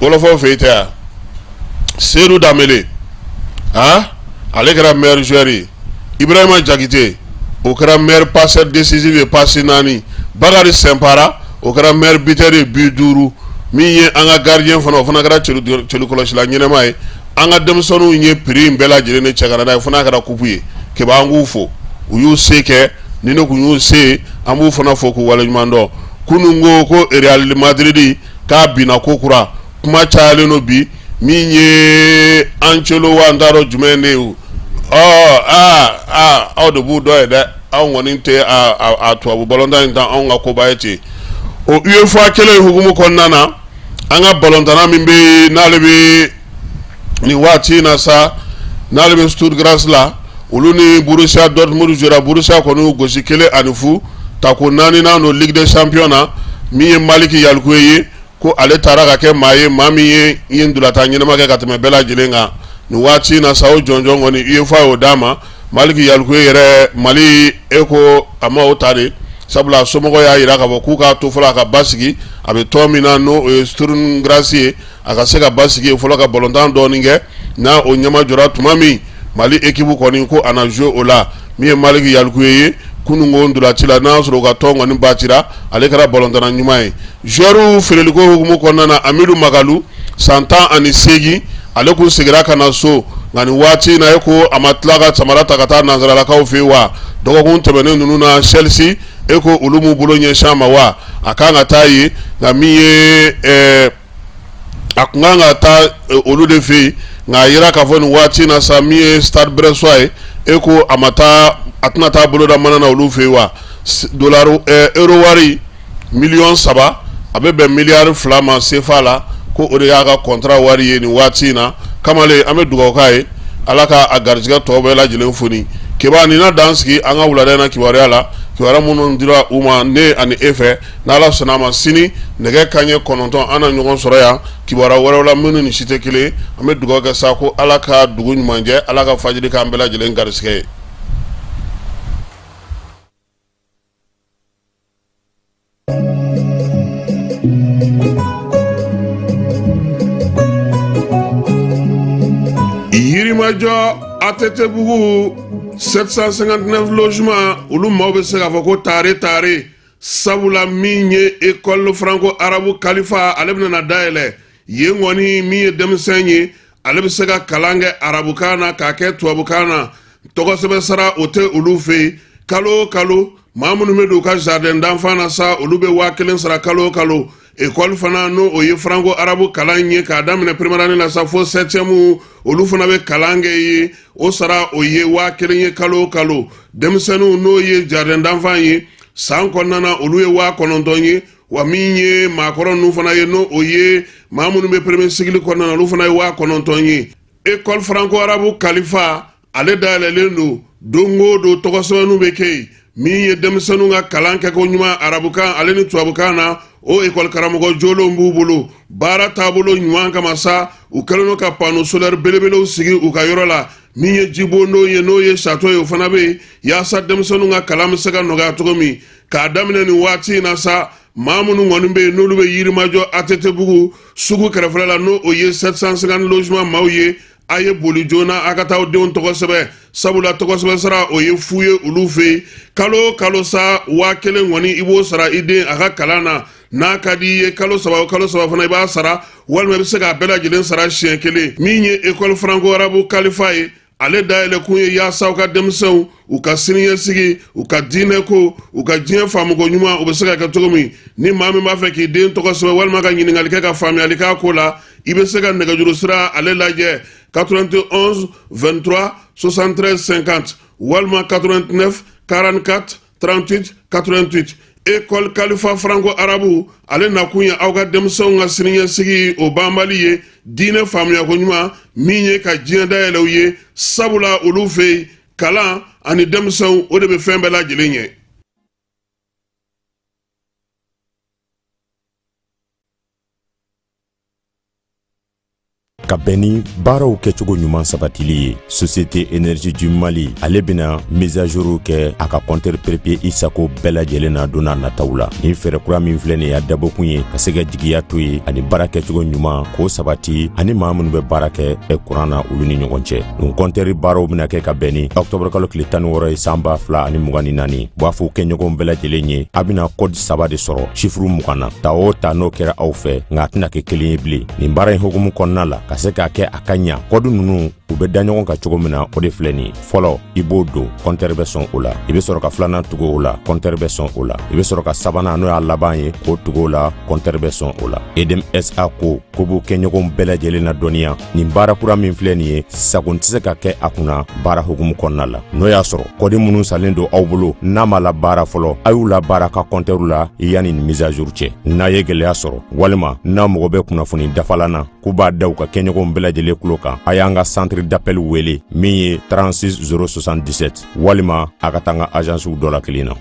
wɔlɔfɔw fɛ yen tɛ yan, Seydou Danbele, ale kɛra meilleur joueur ye. Ibrahima Jakite, o kɛra meilleur passeur décisif ye, passe naani. Bakari Sɛnpara, o kɛra meilleur buteur ye, but duuru. Min ye an ka gardien fana, o fana kɛra celu kɔlɔsila ɲɛnɛma ye. An ka denmisɛnninw ye prix in bɛɛ lajɛlen de cɛ ka na n'a ye, fo n'a kɛra coupe ye. Keba, an k'u fo, u y'u se kɛ. Ni ne kun y'u se, an b'u fana fo k'u waleɲuman dɔn. Kunun ko Real Madrid k'a binna ko kura, kuma cayalen don bi. Min ye Ancelo wa, n t'a dɔn jumɛn de ye o. Ɔ aa aa, aw de b'u dɔn ye dɛ, anw kɔni tɛ a tubabu balontan in ta anw ka koba ye ten. O UEFA kelen hukumu kɔnɔna na, an ka balontanna min bɛ yen n'ale bɛ nin waati in na sa, n'ale bɛ Stuttgart la, olu ni Borussia Dortmund jɔra, Borussia kɔni y'u gosi 1-0, tako naaninan don Ligue des Champions na. Min ye Maliki Yalikuye ye, ko ale taara ka kɛ maa ye, maa min ye ntolatan ɲɛnama kɛ ka tɛmɛ bɛɛ lajɛlen kan nin waati in na sa. O jɔnjɔn kɔni, UEFA y'o d'a ma. Maliki Yalikuye yɛrɛ, Mali e ko a ma o ta de, sabula somɔgɔw y'a jira k'a fɔ k'u k'a to fɔlɔ a ka basigi, a bɛ tɔn min na, n'o ye Sturm Graz ye, a ka se ka basigi fɔlɔ ka balontan dɔɔnin kɛ. N'a o ɲɛma jɔra tuma min, Mali équipe kɔni ko a na jouer o la. Min ye Maliki Yalikuye ye, kunun ko ntolaci la, n'a y'a sɔrɔ u ka tɔn kɔni batira, ale kɛra balontanna ɲuman ye. Joueur feereliko hukumu kɔnɔna na, Amidu Magalu, san 18, ale kun seginna ka na so, nka nin waati in na, e ko a ma tila ka samara ta ka taa nansaralakaw fɛ yen wa? Dɔgɔkun tɛmɛnen ninnu na, Chelsea, e ko olu m'u bolo ɲɛsin a ma wa? A kan ka taa yen. Nka min ye A tun kan ka taa olu de fɛ yen, nka a yira k'a fɔ nin waati na sa, min ye Stade Brestois ye, e ko a ma taa, a tɛna taa boloda mana na olu fɛ yen wa. Dollar, euro wari miliyɔn 3, a bɛ bɛn miliyari 2 ma sefa la, ko o de y'a ka contrat wari ye nin waati in na. Kamalen, an bɛ dugawu k'a ye, Ala ka a garijɛgɛ tɔ bɛɛ lajɛlen foni. Keba, nin na dan sigi an ka wulada in na kibaruya la, kibaruya minnu dira u ma ne ani e fɛ. N'Ala sɔnna a ma, sini nɛgɛ kanɲɛ 9, an na ɲɔgɔn sɔrɔ yan kibaruya wɛrɛw la minnu ni si tɛ kelen. An bɛ dugawu kɛ sa ko Ala ka dugu ɲuman jɛ, Ala ka fajiri k'an bɛɛ lajɛlen garisɛgɛ ye. Yirimajɔ ATT-bugu 759 logement, olu maaw bɛ se k'a fɔ ko tare tare, sabula min ye école franco arabe Kalifa, ale bɛna na dayɛlɛ yen kɔni. Min ye denmisɛn ye, ale bɛ se ka kalan kɛ arabukan na k'a kɛ tubabukan na. Tɔgɔsɛbɛn sara o tɛ olu fɛ yen. Kalo o kalo, maa minnu bɛ don u ka jardin d'enfant na sa, olu bɛ 1000 sara kalo o kalo. École fana, n'o o ye franco arabe kalan ye k'a daminɛ première année la sa fo septième, olu fana bɛ kalan kɛ yen. O sara o ye 1000 ye kalo o kalo. Denmisɛnninw, n'o ye jardin d'enfant ye, san kɔnɔna na, olu ye 9000 ye wa. Min ye maakɔrɔ ninnu fana ye, n'o o ye maa minnu bɛ premier cycle kɔnɔna na, olu fana ye 9000 ye. École franco arabe Kalifa, ale dayɛlɛlen don don o don, tɔgɔsɛbɛnninw bɛ kɛ yen. Min ye denmisɛnninw ka kalan kɛko ɲuman arabukan ale ni tubabukan na, o ekɔli karamɔgɔ jolenw b'u bolo. Baara taabolo ɲuman kama sa, u kɛlen don ka panneau solaire belebelew sigi u ka yɔrɔ la. Min ye jibondon ye, n'o ye château ye, o fana bɛ yen yaasa denmisɛnninw ka kalan bɛ se ka nɔgɔya cogo min. K'a daminɛ nin waati in na sa, maa minnu kɔni bɛ yen, n'olu bɛ Yirimajɔ ATT-bugu sugu kɛrɛfɛla la, n'o o ye 750 logement maaw ye, a ye boli joona a ka taa aw denw tɔgɔ sɛbɛn, sabula tɔgɔ sɛbɛn sara o ye fu ye olu fɛ yen. Kalo o kalo sa, 1000 kɔni, i b'o sara i den a ka kalan na. N'a ka di i ye, kalo 3 o kalo 3 fana i b'a sara, walima i bɛ se k'a bɛɛ lajɛlen sara siɲɛ kelen. Min ye école franco arabe Kalifa ye, ale dayɛlɛkun ye yaasa u ka denmisɛnw, u ka siniɲɛsigi, u ka diinɛko, u ka diɲɛ faamuko ɲuman, u bɛ se ka kɛ cogo min. Ni maa min b'a fɛ k'i den tɔgɔ sɛbɛn walima ka ɲininkali kɛ ka faamuyali k'a ko la, i bɛ se ka nɛgɛjuru sira ale lajɛ: 91 23 73 50 walima 89 44 38 88. École Kalifa franco arabe, ale nakun ye aw ka denmisɛnw ka siniɲɛsigi o banbali ye, diinɛ faamuyako ɲuman min ye ka diɲɛ dayɛlɛ u ye, sabula olu fɛ yen, kalan ani denmisɛnw, o de bɛ fɛn bɛɛ lajɛlen ɲɛ. Ka bɛn ni baaraw kɛcogo ɲuman sabatili ye, Société Énergie du Mali, ale bɛna mise à jour kɛ a ka compteur prépayé i sago bɛɛ lajɛlen na don n'a nataw la. Nin fɛɛrɛ kura min filɛ nin ye, a dabɔkun ye ka se ka jigiya to ye ani baara kɛcogo ɲuman k'o sabati ani maa minnu bɛ baara kɛ kuran na, olu ni ɲɔgɔn cɛ. Nin compteur baaraw bɛna kɛ ka bɛn ni octobre kalo tile 16 ye san 2024. B'a fɔ kɛɲɔgɔnw bɛɛ lajɛlen ye, a bɛna code saba de sɔrɔ chiffre 20 na. Ta o ta, n'o kɛra aw fɛ, nka a tɛna kɛ kelen ye bilen. Nin baara in hukumu kɔnɔna la, ka se k'a kɛ a ka ɲa, kɔdu ninnu u bɛ da ɲɔgɔn kan cogo min na, o de filɛ nin ye. Fɔlɔ, i b'o don, kɔntɛri bɛ sɔn o la. I bɛ sɔrɔ ka filanan tugu o la, kɔntɛri bɛ sɔn o la. I bɛ sɔrɔ ka sabanan, n'o y'a laban ye, k'o tugu o la, kɔntɛri bɛ sɔn o la. Edm SA ko ko b'u kɛɲɔgɔnw bɛɛ lajɛlen na dɔnniya, nin baara kura min filɛ nin ye, sagon tɛ se ka kɛ a kunna baara hukumu kɔnɔna la. N'o y'a sɔrɔ kɔdi minnu salen don aw bolo, n'a ma labaara fɔlɔ, a y'u labaara ka kɔntɛriw la yanni nin mise à jour cɛ. N'a ye gɛlɛya sɔrɔ walima n'a mago bɛ kunnafoni dafalan na, k'u b'a da u ka kɛɲɔgɔnw bɛɛ lajɛlen tulo kan, a y'an ka centre d'appel wele min ye 36 077, walima a ka taa an ka agencew dɔ la kelen na.